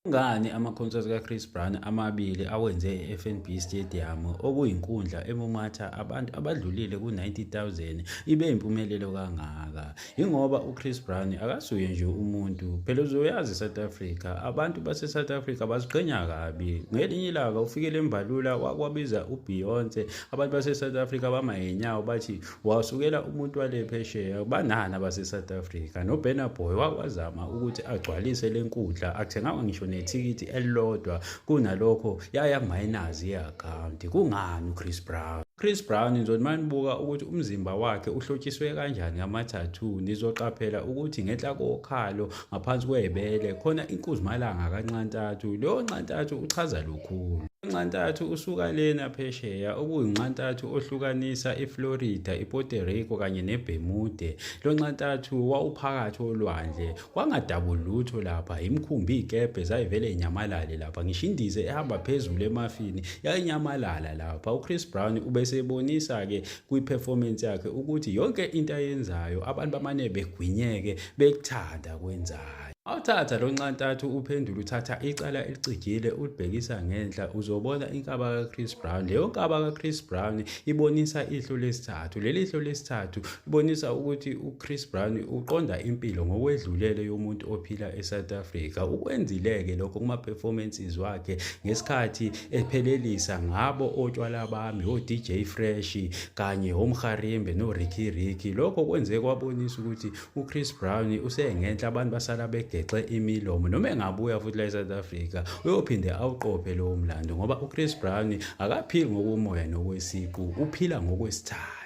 Kungani amakhonsathi kaChris Brown amabili awenze e-FNB Stadium, okuyinkundla emumatha abantu abadlulile ku-90,000, ibe impumelelo kangaka? Yingoba uChris Brown akasuye nje umuntu. Phela uzoyazi iSouth Africa, abantu base-South Africa baziqhenya kabi. Ngelinye ilanga ufikele eMbalula wakwabiza uBeyonce, abantu base-South Africa bama ngenyawo bathi wasukela umuntu wale phesheya, banani abase-South Africa. NoBurna Boy wakwazama ukuthi agcwalise le nkundla, akuthenganga ngisho nethikithi elilodwa, kunalokho yaya kumayinazi ye-akhawunti. Kungani uChris Brown? Chris Brown nizothi manibuka ukuthi umzimba wakhe uhlotshiswe kanjani ngama-tattoo, nizoqaphela ukuthi ngenhla kokhalo ngaphansi kwebele khona inkuzimalanga kanxantathu. Leyo nxantathu uchaza lukhulu. Unxantathu usuka lena phesheya, okuyinxantathu ohlukanisa iFlorida, iPuerto Rico kanye neBermuda. Lo nxantathu wawuphakathi olwandle, kwangadabuli lutho lapha, imikhumbi, iy'kebhe zayivele y'nyamalale lapha, ngisho indiza ehamba phezulu emafini yayinyamalala lapha. UChris Brown ubesebonisa-ke kwi-performance yakhe ukuthi yonke into ayenzayo abantu bamane begwinyeke bekuthanda kwenzayo. Awuthatha lo nxantathu uphendule uthatha icala elicijile ulibhekisa ngenhla, uzobona inkaba kaChris Brown. Leyo nkaba kaChris Brown ibonisa ihlo lesithathu. Leli hlo lesithathu libonisa ukuthi uChris Brown uqonda impilo ngokwedlulele yomuntu ophila eSouth Africa. Ukwenzile-ke lokho kuma-performances wakhe ngesikhathi ephelelisa ngabo otshwala bami, o-DJ Fresh kanye oMharimbe no-Ricky Ricky. Lokho kwenze kwabonisa ukuthi uChris Brown usengenhla, abantu basala begexe imilomo. Noma engabuya futhi la eSouth Africa uyophinde awuqophe lowo mlando, ngoba uChris Brown akaphili ngokomoya nokwesiqu, uphila ngokwesithathu.